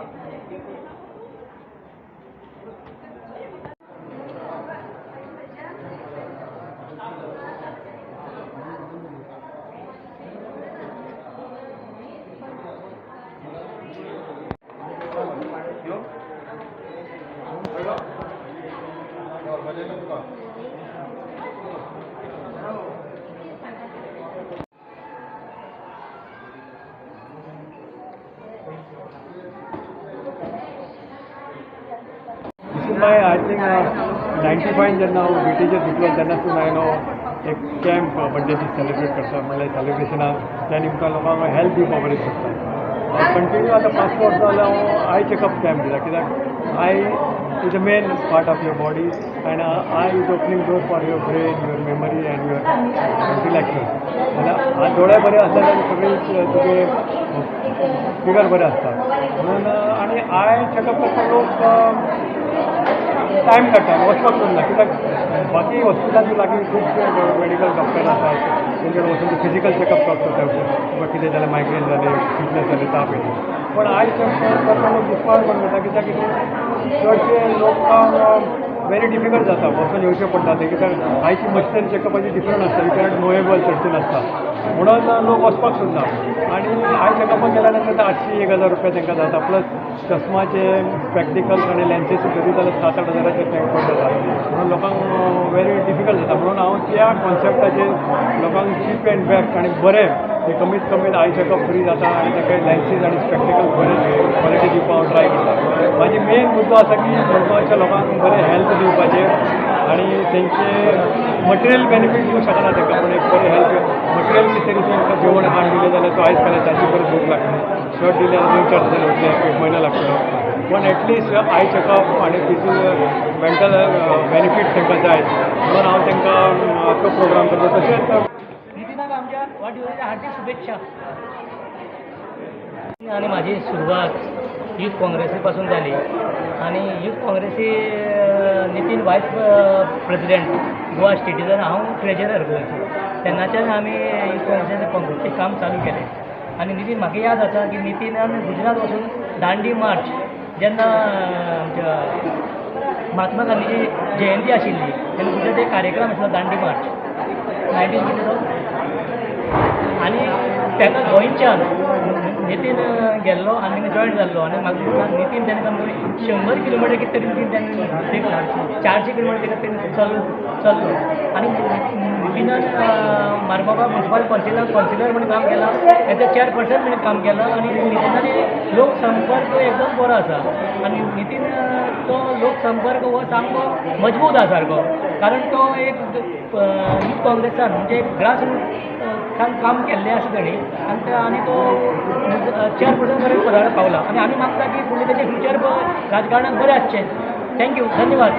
This is my, I think, 95 जेन्ना हांव बीटीचेर सुटलो तेन्नासून हांवें हो एक कॅम्प बड्डेची सेलिब्रेट करता. म्हणल्यार सेलिब्रेशनाक त्या निमतान लोकांक हेल्थ दिवपा बरें सोदता. कंटिन्यू आतां 5 वर्सां जालें हांव आय चॅकअप कॅम्प दिता, कित्याक eye is a main part of your body and eye is opening door for your brain, your memory and your intellectual. जाल्यार दोळे बरे आसले जाल्यार सगळी तुगे फिगर बरें आसता म्हणून. आनी आय चॅकअप करपाक लोक टायम काडटा, वचपाक सोदना, कित्याक बाकी हॉस्पिटलांत लागीं खुबशे मेडिकल डॉक्टर आसात, तेंचे कडेन वचून फिजिकल चॅकअप करता. तुका कितें जालें, मायग्रेन जालें, सिकनस जालें, ताप येयलो, पण आय चॅकअप करपाक लोक दुस्वास पण करता, कित्याक कितें चडशे लोकांक वेरी डिफिकल्ट जाता, वचून येवचें पडटा तें, कित्याक आयची मशिनरी चॅकअपाची डिफरंट आसता, you cannot movable चडशें नासता, म्हणून लोक वचपाक सोदना. आनी आय चॅकअपाक गेल्या नंतर 800 1000 रुपया तांकां जाता, प्लस चश्माचे, स्पॅक्टिकल्स आनी लेन्सीस धरीत जाल्यार 7-8 हजाराचे ते जाता, म्हणून लोकांक वेरी डिफिकल्ट जाता. म्हणून हांव त्या कॉन्सेप्टाचेर लोकांक चीप अँड बेस्ट आनी बरें ते कमीत कमीत आय चॅकअप फ्री जाता आनी ताका लेन्सीस आनी स्पॅक्टिकल्स बरे क्वॉलिटी दिवपाक हांव ट्राय करता. म्हाजी मेन मुद्दो आसा की मडगांवच्या लोकांक बरें हेल्थ दिवपाचें आनी तेंचे मटेरियल बेनिफीट दिवंक शकना तांकां, पूण एक बरें हेल्थ मटेरियल कितें तरी तांकां जेवण खाण दिलें जाल्यार तो आयज खाल्यार ताची बरी भूक लागतली, शर्ट दिलें जाल्यार 2-4 दिसांनी वतलें, एक म्हयनो लागतलो, पण एटलिस्ट आय चॅकअप आनी फिजिकल मेंटल बेनिफीट तांकां जाय म्हणून हांव तांकां तो प्रोग्राम करता. तशेंच नितीनाक आमच्या वाढदिवसाच्या हार्दिक शुभेच्छा. आणि माझी सुरुवात युथ काँग्रेसीपासून झाली आणि युथ काँग्रेसी नितीन वायस प्रेसिडेंट गोवा स्टेटीचो, हांव ट्रेजरर गोंयचो. तेन्नाच्यान आमी युथ काँग्रेसीचें काम चालू केलें. आनी नितीन, म्हाका याद आसा की नितीनान गुजरात वचून दांडी मार्च, जेन्ना आमच्या महात्मा गांधीची जयंती आशिल्ली तेन्ना गुजरात एक कार्यक्रम आशिल्लो, दांडी मार्च 19 कितें तो, आनी तेन्ना गोंयच्यान नितीन गेल्लो आनी जॉयन जाल्लो. आनी मागीर नितीन तेन्ना 100 किलोमिटर कितें तरी नितीन तेन्ना 400 किलोमिटर ताका तेन्ना चल्लो. आनी नितीनान मारबोबा म्युनिसिपल कावन्सिलर म्हणून काम केलां, एज अ चेअरपर्सन म्हणून काम केलां. आनी नितीनाले लोक संपर्क एकदम बरो आसा आनी नितीन तो लोक संपर्क हो सामको मजबूत आसा सारको, कारण तो एक युथ काँग्रेसान म्हणजे ग्रास रूट सान काम केल्लें आसा ताणी आनी तो चेअरपर्सन मेरेन पदार पावला. आनी आमी मागता की फुडलें तेजें फ्युचर राजकारणाक बरें आसचें. Thank you, धन्यवाद.